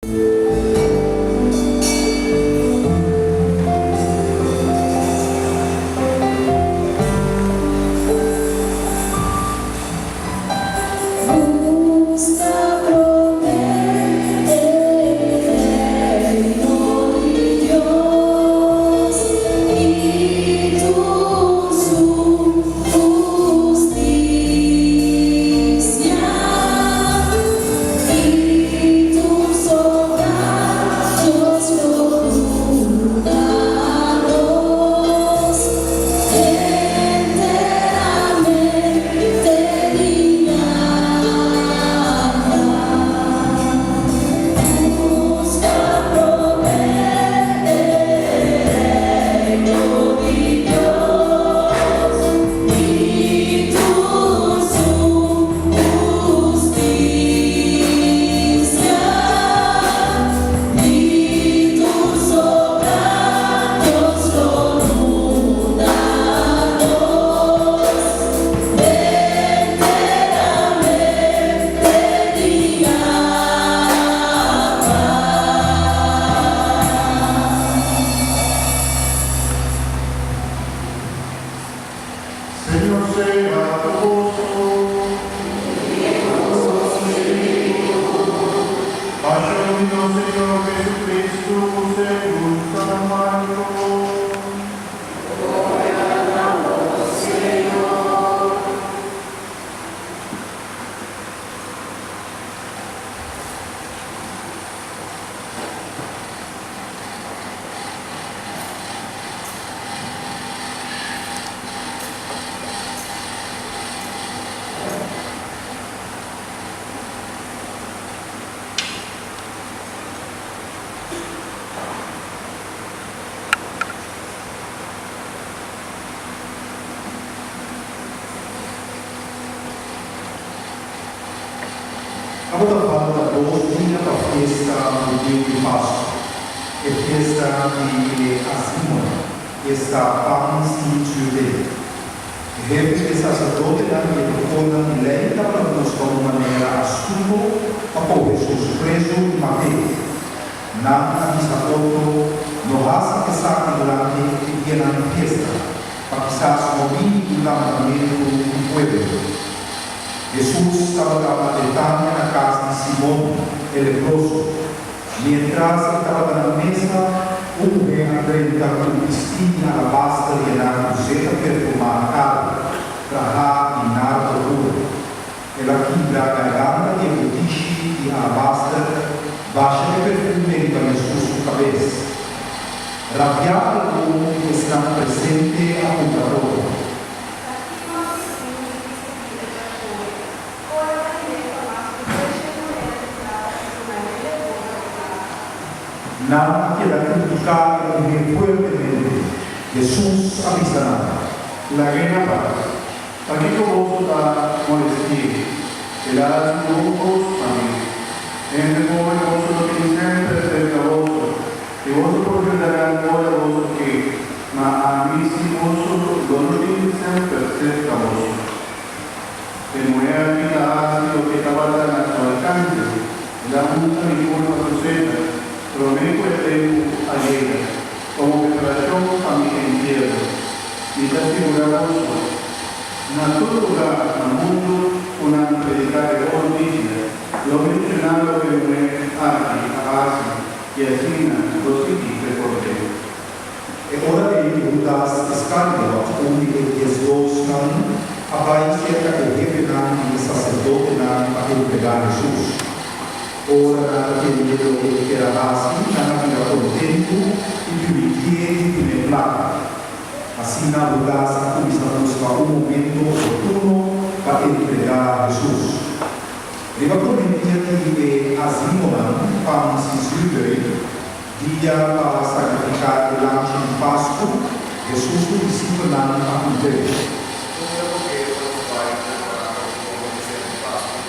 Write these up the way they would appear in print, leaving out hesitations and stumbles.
Buska promé e Reino di Dios i tur su hustisia. I tur sobrá Dios lo duna nos enteramente di ama. Buska promé e Reino di Dios i tur su hustisia. I tur sobrá Dios lo duna nos enteramente di ama. Señor sea ku boso. Pasión di nos Señor Jesucristo segun San Marko. Tabata falta dos dia pa fiesta hudiu di Pasku, e fiesta di e Azimonan, esta Pan sin Zürdeg. E hefe di e saserdotenan i e doktornan di lei tabata buska un manera astuto pa kohe Hesus prezu i mat'é. Nan a bisa otro, No hasi esaki durante e dianan di fiesta, pa kisas no bini un lantamentu di pueblo. Hesus tabata na Betania na kas di Simon, e leproso. Miéntras e tabata na mesa, un muhé a drenta ku un bistí di alabaster yená ku zeta perfumá karu, trahá di nardo puru. El a kibra garganta di e butishi di alabaster, basha e perfume riba Hesus su kabes. Rabiá algun di esnan presente a puntra otro. Pakiko Hesus risibí e perfume ora a him'é pa mas ku 300 moneda di plata i duna hende pober e plata? Nan a keda kritiká e muhé fuertemente. Hesus a bisa nan. Lag'é na pas. Pakiko boso ta molesti'é? El a hasi un bon kos pa mi. Hende pober boso lo tin semper serka boso, i boso por yuda nan ora boso ke, ma ami si boso lo no tin semper serka boso. E muhé aki ta hasi loke tabata na su alkanse, el a hunta mi kurpa ku seta, promé ku e tempu a yega, komo preparashon pa mi entierro. Mi ta sigurá boso, na tur lugá na mundu ku nan prediká e bon notisia, lo menshoná loke e muhé aki a hasi, i asina lo sigui rekord'é. E ora ei Hudas Iskariot, un di e diesdosnan, a bai serka e hefenan di e saserdotenan pa entregá Hesus. Ora nan a tende loke e kier a hasi, nan a bira kontentu i primitié di dun'é plaka. Asina Hudas a kuminsá buska un momento oportuno pa entregá Hesus. Riba promé dia di e Azimonan, Pan sin Zuurdeeg, dia pa sakrifiká e lamchi di Pasku, Hesus ku disipelnan a puntr'é. Unda bo ke pa nos bai prepará pa bo kome e sena di Pasku?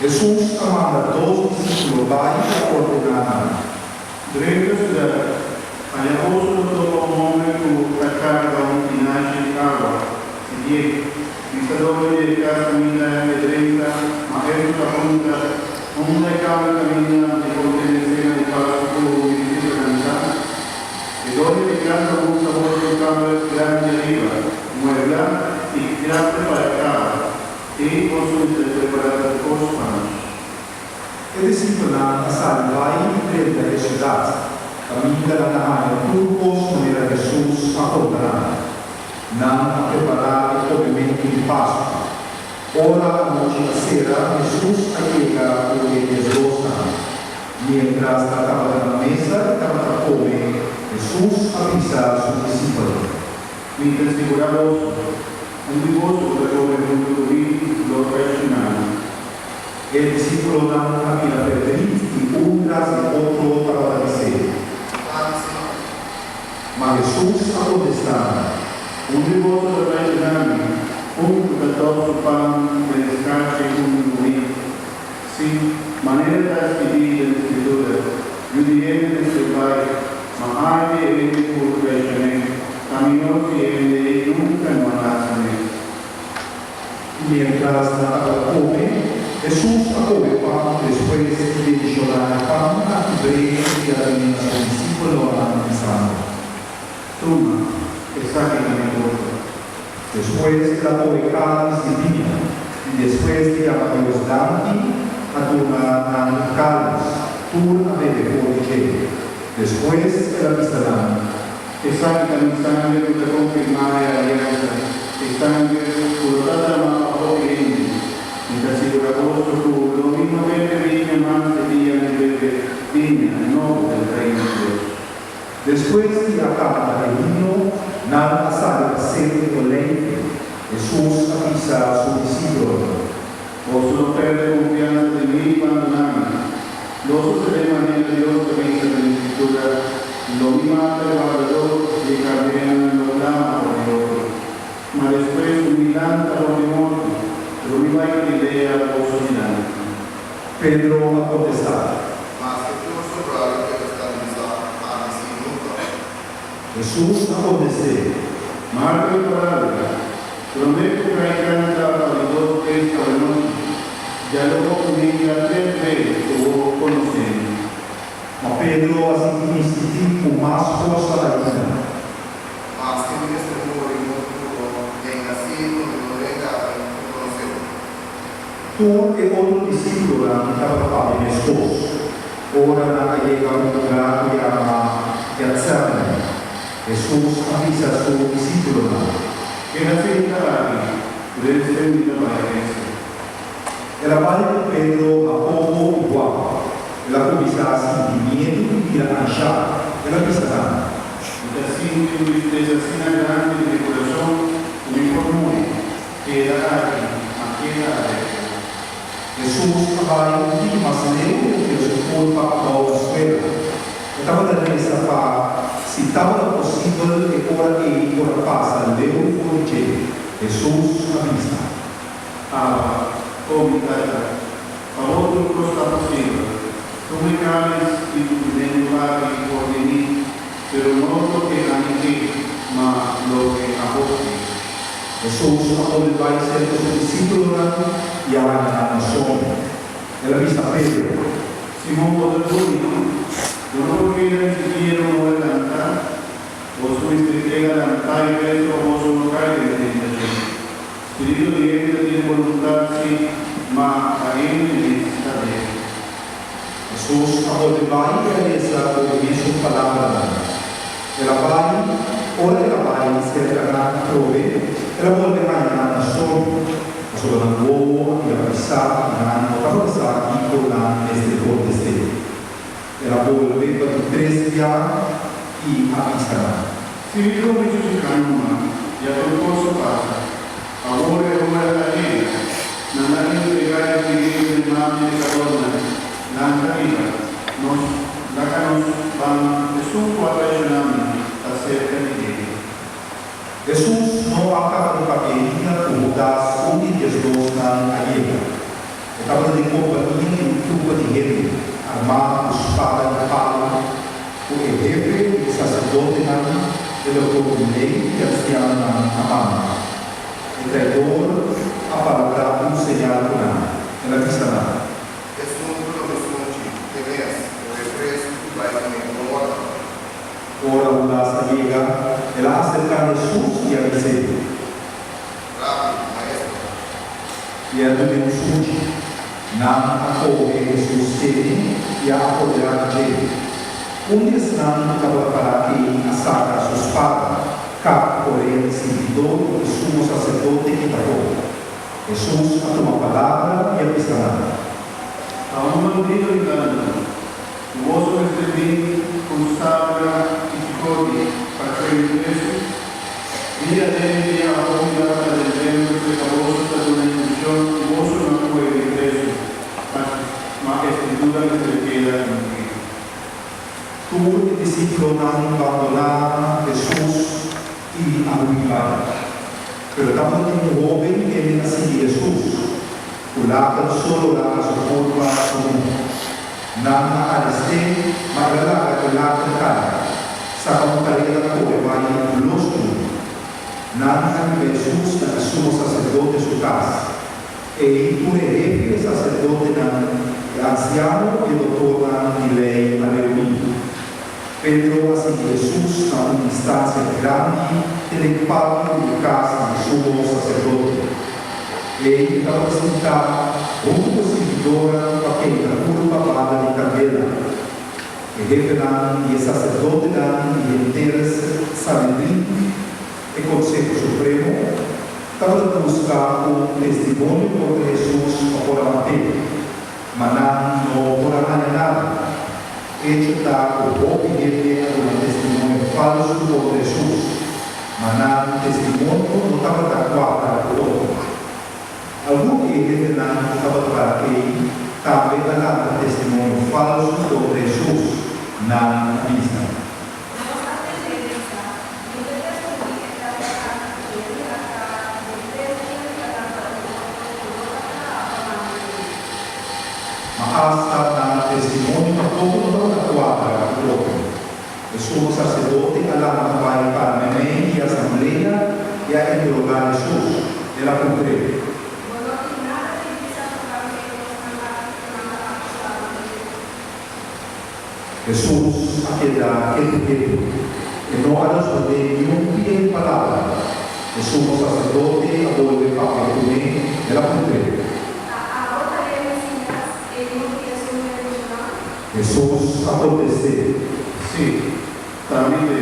Hesus a manda dos disípulo bai i a ordená nan. Drenta siudat, haña boso lo topa un hòmber ku ta karga un tinashi di awa. Siguié. Bisa doño di e kas kaminda e drenta, ma Hesus a puntra, Unda e kamer kaminda mi por tene sena? siudat, kaminda nan a haña tur kos manera Hesus a konta nan. Nan a prepará e komementu di Pasku. Ora anochi a sera, Hesus a yega ku e diesdosnan. Miéntras nan tabata na mesa i tabata kome, Hesus a bisa su disipelnan. Mi ta sigurá boso, un di boso ku ta kome huntu ku mi lo traishoná mi. E disípulonan a bira verdrit i un tras di otro tabata bis'é. Ami, Señor. Ma Hesus a kontestá nan. Un di boso ta traishoná mi, un ku ta dòp su pan den e skarchi huntu ku mi. Sí, manera ta skibí den Skritura, Yu di hende mester bai, ma ai di e hende ku traishoné, ta mihó si e hende ei nunka no a nase mes. Miéntras nan tabata kome, Hesus a kohe pan, despues di bendishoná e pan, a kibr'é i a dun'é na su disípulonan, bisando. Tuma, esaki ta mi kurpo. Despues el a kohe kális di biña, i despues di yama Dios danki, a duna nan e kális. Tur a bebe for di dje. Despues el a bisa nan. Esaki ta mi sangre ku ta konfirmá e aliansa, e sangre ku lo ta dramá pa hopi hende. Mi ta sigurá boso ku lo mi no bebe biña mas e dia mi bebe biña nobo den Reino di Dios. Despues di a kanta e himno, nan a sali pa Seru di Oleifi. Hesus a bisa su disipelnan. Boso no pèrdè konfiansa den mi i bandoná mi. Lo sosodé manera Dios ta bisa den e Skritura, Lo mi mata e wardadó i e karnénan lo plama for di otro. Ma despues ku mi lanta for di morto, lo mi bai Galilea boso dilanti. Pedro a kontestá. Maske tur sobrá lo keda skandalisá, ami sí nunka. Hesus a kontest'é. Marta e palabra, Promé ku kai kanta pa di dos bes awenochi, ya lo bo kuminda tres bes ku bo konosé mi. Ma Pedro a sigui insistí ku mas forsa ainda. Maske mi mester muri huntu ku bo, nenga sí ku mi no nenga mi ku konosé bo. Tur e otro disípulonan tabata papia meskos. Ora nan a yega un lugá ku yama Gètsemane, Hesus a bisa su disípulonan. Keda sinta aki, desde mi ta bai resa. El a bai ku Pedro, Hakobo i Huan. El a kuminsá sinti miedu i bira anshá. El a bisa nan. Mi ta sinti un tristesa asina grandi den mi kurason ku mi por muri. Keda aki, ma keda alerta. Hesus a bai un tiki mas leu i a tira su kurpa abou na suela. E tabata resa pa, si tabata posibel, e ora ei por a pasa leu for di dje. Hesus a bisa. Abba, o mi Tata, pa bo tur kos ta posibel. Tuma e kális di sufrimentu aki for di mi, pero no loke ami ke, ma loke abo ke. Hesus a bolbe bai serka su disípulonan i a haña nan na soño. El a bisa Pedro. Simon, bo ta durmi? Bo no por keda ni sikiera un ora lantá? Boso mester keda lantá i resa pa boso no kai den tentashon. Spiritu di hende ta tin boluntat, sí, ma ta hende mes ta débil. Hesus a bolbe bai i a resa ku e mesun palabranan. El a bai, ora el a bai serka nan atrobe, el a bolbe haña nan na soño, pasobra nan wowo a bira pisá i nan no tabata sa kiko nan mester kontest'é. El a bolbe pa di tres bia i a bisa nan. Si mi drumi chuchuká numa, ya tur kos a pasa. Awor e ora a yega. Nan a entregá e Spiritu den man di pekadornan. Lanta riba. Nos, laga nos ban, esun ku a traishoná mi ta serka di yega. Hesus no a kaba di papia ainda ku Hudas, un di diesdosnan, a yega. E tabata den kompania di un trupa di hende, armá ku spada i palu, ku e hefe di e saserdotenan, e doktor di lei i ansianonan a manda. E traidor a palabrá un señal ku nan. El a bisa nan. Esun ku lo mi sunchi, e mes, kohe presu i bai kuné no wòrda. Ora Hudas a yega, el a aserká Hesus i a bis'é. Rabi, Maestro. I a dun'é un sunchi. Nan a kohe Hesus tene i a apoderá di dje. Un di esnan ku tabata pará ei a saka su spada, kap orea di sirbidó di sumo saserdote kita afó. Hesus a tuma palabra i a bisa nan. Ta un bandido di tantu, ku boso mester bin ku sabra i chikoti pa kue mi presu? Dia den dia afó mi tabata den tempel serka boso ta duna instrukshon i boso no a kue mi presu, ma e Skritura mester keda kumplí. Tur e disípulonan bandoná Hesus i a hui bai. Pero tabatin un hóben kende a sigui Hesus, ku laken solo laga su kurpa sunú. Nan a arest'é, ma el a laga e laken kai, saka un kareda kore bai los sunú. Nan a hiba Hesus na e sumo saserdote su kas. Ei tur e hefe e saserdotenan, e ansiano i e dotornan di lei a reuní. Pedro a sigui Hesus na un distansia grandi te den patio di e kas di e sumo saserdote. Ei e tabata sintá huntu ku e sirbidónan pa keinta kurpa banda di kandela. E hefenan di e saserdotenan i henter Sanedrin, e Konseho Supremo, tabata buska un testimonio kontra Hesus pa por a mat'é, ma nan no por a haña nada. Echo ta ku hopi hende a duna testimonio falsu kontra Hesus, ma nan testimonio no tabata kuadra ku otro. Algun di e hendenan ku tabata para ei tambe a lanta testimonio falsu kontra Hesus, nan a bisa. Nos a tende bisa, Mi ta descubrí e tata aki cu hende a traha i den tres dia mi ta lanta un otro cu no ta traha pa man di hende. Ma asta nan testimonio tampoco no tabata cuadra cu otro. E sumo sacerdote a lanta bai para meimei di e asamblea i a interogá Hesus. El a puntr'é. Bo no tin nada di bisa tocante e cosnan aki cu nan ta acusá bo di dje? Hesus a keda ketu ketu. E no a respondé niun pia di palabra. E sumo saserdote a bolbe papia kuné, el a puntr'é. Ta abo ta e Mesías, e Yu di esun bendishoná? Hesus a kontest'é. Sí, ta mi t'e.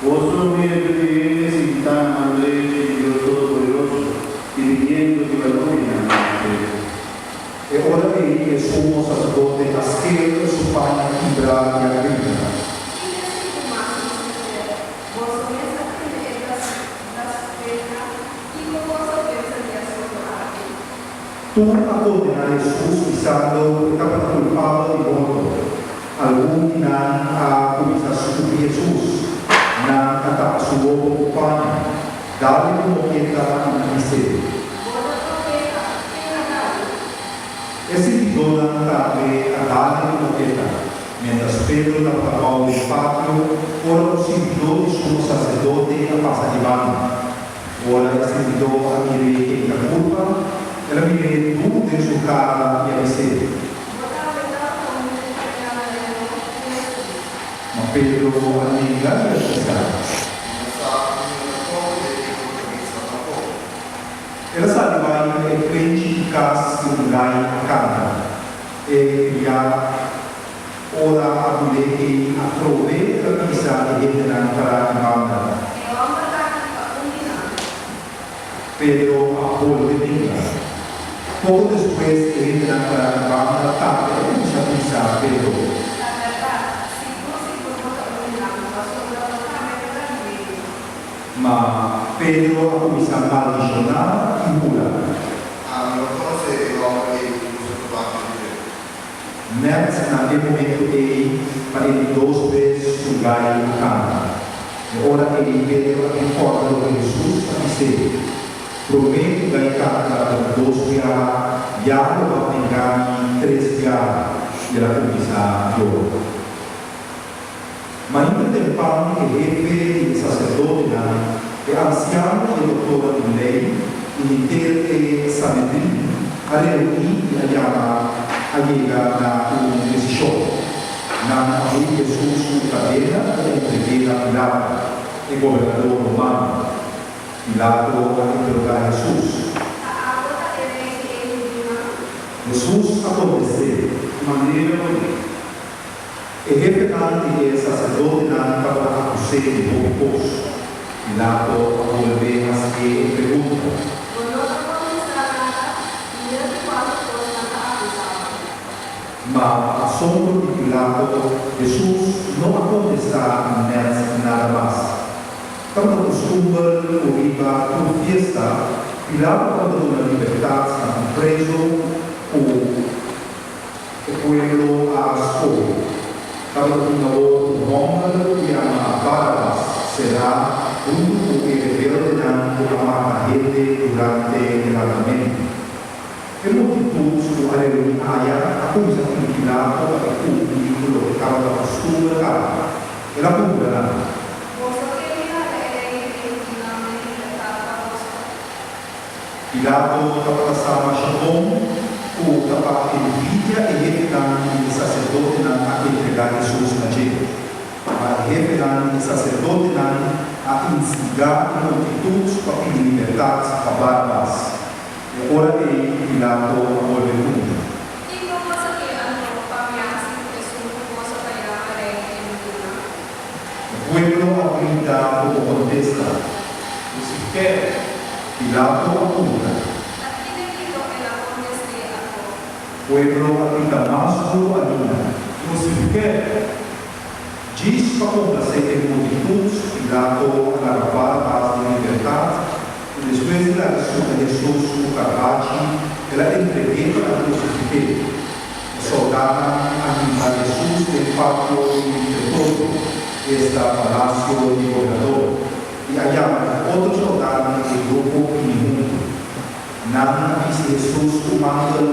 Boso lo mira Yu di hende sintá na man drechi di Dios Todopoderoso i biniendo riba nubianan di shelu. E ora ei e sumo saserdote a sker su paña kibrá i a grita. Ki testigu mas nos mester? Boso mes a tende e blasfemia. Kiko boso pensa di asuntu aki? Tur a kondená Hesus bisando ku e tabata kulpabel di morto. Algun di nan a kuminsá skupi Hesus. Nan a tapa su wowo ku paña, dal-e ku moketa i a bis'é. Bo ta profeta, ken a dal-e? E sirbidónan tambe a dal-e ku moketa. Miéntras Pedro tabata bou den patio, ora un sirbidó di sumo saserdote a pasa di banda. Ora e sirbidó a mir'é keinta kurpa, el a mir'é dur den su kara i a bis'é. Bo tambe tabata huntu ku e Galileo, Hesus. Ma Pedro a nenga i a bisa. Mi no sa i mi no ta komprendé kiko bo ta bisa tampoko. El a sali bai na e plenchi di kas di un gai a kanta. E kriá ora a bul'é ei atrobe el a bisa e hendenan pará di banda. E hòmber aki ta un di nan. Pedro a bolbe nenga. Poko despues e hendenan pará di banda tambe a kuminsá bisa Pedro. Ta bèrdat, sigur sigur bo ta un di nan, pasobra bo tambe ta galileo. Ma Pedro a kuminsá maldishoná i hura. Ami no konosé e hòmber ei ku boso ta papia di dje. Nèt na e momentu ei pa e di dos bes ku gai a kanta. E ora ei Pedro a bin kòrda loke Hesus a bis'é, Promé ku gai kanta pa di dos biaha, ya lo bo a nenga mi tres biaha. I el a kuminsá yora. Mainta tempan e hefe di e saserdotenan, e ansiano i e doktornan di lei i henter e Sanedrin a reuní i a yama a yega na un desishon. Nan a hui Hesus ku kadena i a entreg'é na Pilato, e gobernador romano. Pilato a interogá Hesus. Ta abo ta e rei di e hudiunan? Hesus a kontest'é. Manera bo di. E hefenan di e saserdotenan tabata akus'é di hopi kos. Pilato a bolbe hasié e pregunta. Bo no ta kontestá nada? Mira di kuantu kos nan ta akusá bo. Ma pa asombro di Pilato, Hesus no a kontestá nèt nada mas. Tabata kustumber ku riba tur fiesta, Pilato tabata duna libertat na un preso ku e pueblo a skohe. Tabata tin awor un hòmber ku yama Barabas será huntu ku e rebeldenan ku a mata hende durante levantamentu. E multitut ku a reuní aya a kuminsá pidi Pilato pa e kumpli ku loke tabata kustumber kaba. El a puntra nan. Boso ke mi laga e rei di e hudiunan den libertat pa boso? Pilato tabata sa masha bon ku ta pa envidia e hefenan di e saserdotenan a entregá Hesus na dje. Ma e hefenan di e saserdotenan a instigá e multitut pa pidi libertat pa Barabas. E ora ei Pilato a bolbe puntra. Kiko boso ke anto pa mi hasi ku esun ku boso ta yama rei di e hudiunan? E pueblo a grita komo kontesta, Krusifik'é! Pilato a puntra. Ta ki delito el a kontest'é anto? Pueblo a grita mas duru ainda, Krusifik'é! Djis pa komplasé e multitut, Pilato a laga Barabas den libertat, i despues di laga suta Hesus ku karbachi, el a entreg'é pa nan krusifik'é. E sòldánan a hiba Hesus den patio di Pretorio, esta palasio di gobernador, i a yama e otro sòldánan di e grupo bini huntu. Nan a bisti Hesus ku mantel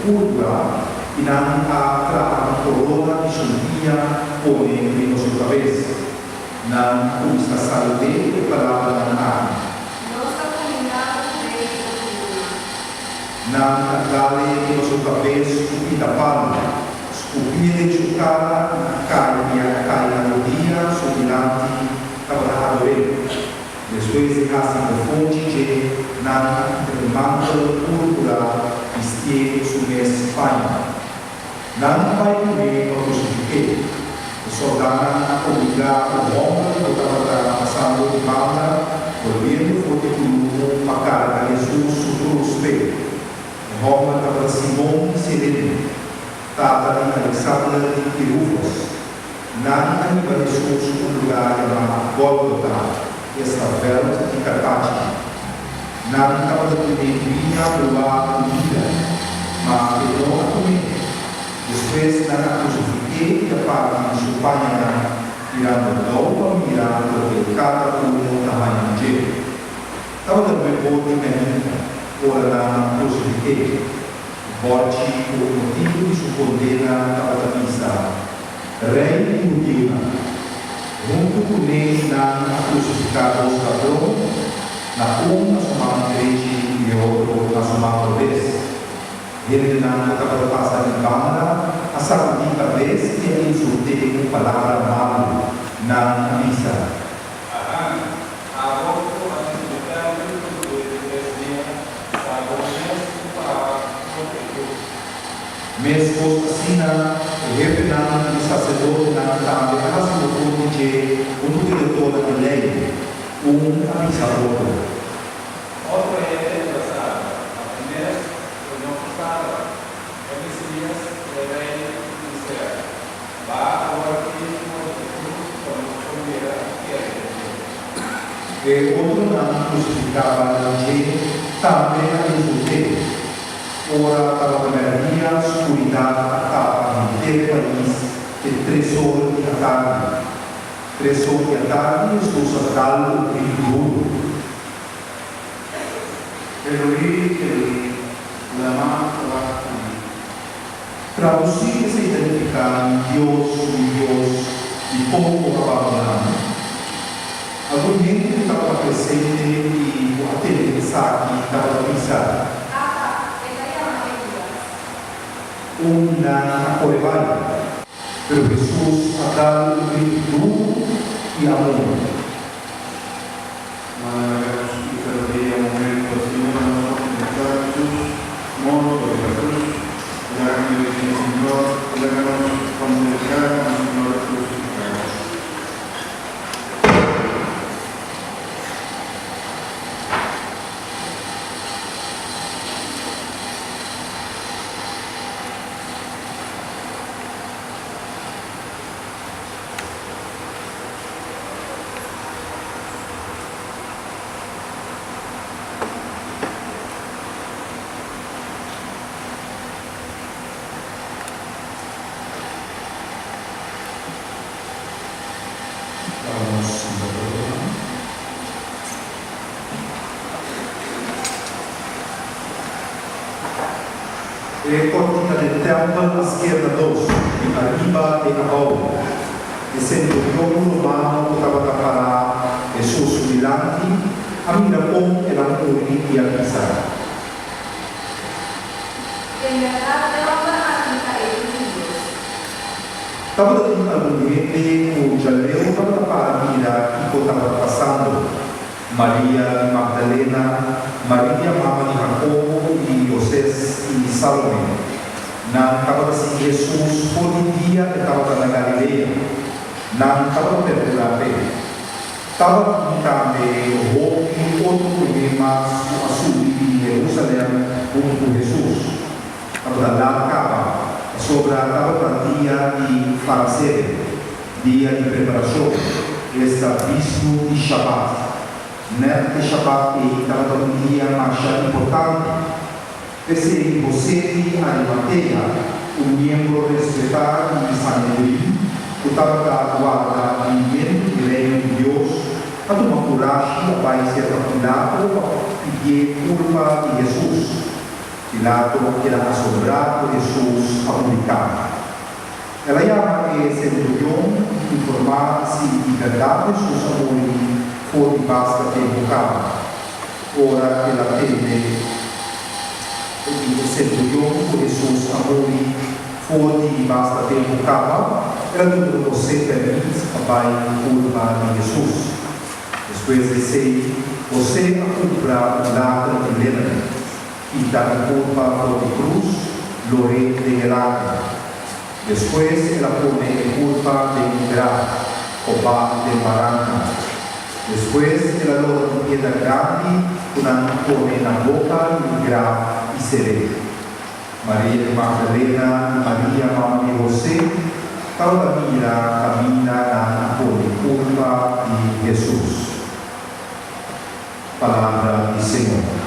púrpura i nan a traha un korona di sumpiña pone riba su kabes. Nan a kuminsá salud'é ku e palabranan aki. Nos ta kumindá ku Rei di hudiunan. Nan a dale riba su kabes ku pita palu, skupié den su kara i a kai i a kai na rodia su dilanti tabata ador'é. Despues di hasi bofon dje, nan a kita e mantel púrpura bistié su mes paña. Nan a bai kuné pa krusifik'é. E sòldánan a obligá un hòmber ku tabata pasando di banda, bolbiendo for di kulumu pa karga Hesus su krus p'e. E hòmber tabata Simon di Sirene, tata di Aleksander i Rufos. Nan a hiba Hesus un lugá yamá Gólgota, esta Vèlt di Karpachi. Nan tabata dun'é biña bruá ku bida, ma e no a tum'é. Despues nan a krusifik'é i a parti su pañanan, tirando dou pa mira loke kada unu ta haña di dje. Tabata nuebor di mèrdia ora nan a krusifik'é. Bòrchi ku e motibu di su kondena tabata bisa, Rei di hudiunan. Huntu ku ne nan a krusifiká dos ladron, na un na su man drechi i e otro na su man robes. Hendenan ku tabata pasa di banda a sakudí kabes i a insult'é ku palabra malu. Nan a bisa. Ahan, abo ku a destruí tèmpel despues di tres dia, salba bo mes ku para for di e krus. Meskos asina, e hefenan di saserdotenan tambe a hasi bofon di dje huntu ku e doktornan di lei. Un a bisa otro. Otro hende el a salba, ma e mes lo no por salba. E Mesías, e Rei di Israel, baha awor aki for di e krus pa nos por mira i kere den dje. E otronan krusifiká banda di dje tambe a insult'é. Ora tabata mèrdia, skuridat a tapa henter e pais te tresor di atardi. Tresor di atardi Hesus a dal un gritu duru. Eloí, Eloí, lama sabachthani? Tradusí esei ta nifiká, Mi Dios, mi Dios, dikon bo a bandoná mi? Algun hende ku tabata presente i ku a tende esaki tabata bisa. Ata, e ta yama Elías. Un di nan a kore bai. Pero Hesus a dal un gritu duru i a muri. Mara nos kita dia momento asina pa nos contempla Jesus morto riba cruz. Laga mi ricibi Señor, laga nos. nos sinta otro. E kortina den tèmpel a sker na dos, di ariba te abou. E senturion romano ku tabata pará Hesus su dilanti a mira kon el a muri i a bisa. En bèrdat e hòmber aki ta e Yu di Dios. Tabata tin algun hende ku djaleu tabata para mira kiko tabata pasando. Maria di Magdalena, Maria mama di Hakobo i di Yoses i di Salome. Nan tabata sigui Hesus for di dia e tabata na Galilea. Nan tabata perkurá p'e. Tabatin tambe hopi otro muhé mas ku a subi di Herusalèm huntu ku Hesus. Tabata lat kaba, pasobra tabata dia di Farasebe, dia di preparashon, esta bispu di Shabat. Nèt e Shabat ei tabata un dia masha importante. P'esei Hosé di Arimatea, un miembro respetá di Sanedrin ku tabata warda binimentu di Reino di Dios, a tuma kurashi a bai serka Pilato pa pidié kulpa di Hesus. Pilato a keda asombrá ku Hesus a publiká. El a yama e senturion i informá si di bèrdat Hesus a muri for di basta tempu kaba. Ora el a tende di e senturion ku Hesus a muri for di basta tempu kaba, el a duna José pèrmit pa bai kurpa di Hesus. Despues di esei, José a kumpra un laken di lenen, kita e kurpa for di krus, lor'é den e laken. Despues el a pone e kurpa den un graf, kobá den baranka. Despues el a lora un piedra grandi ku nan a pone na boka di e graf i ser'é. Maria di Magdalena i Maria mama di Hosé tabata mira kaminda nan a pone kurpa di Hesus. Palabra di Señor.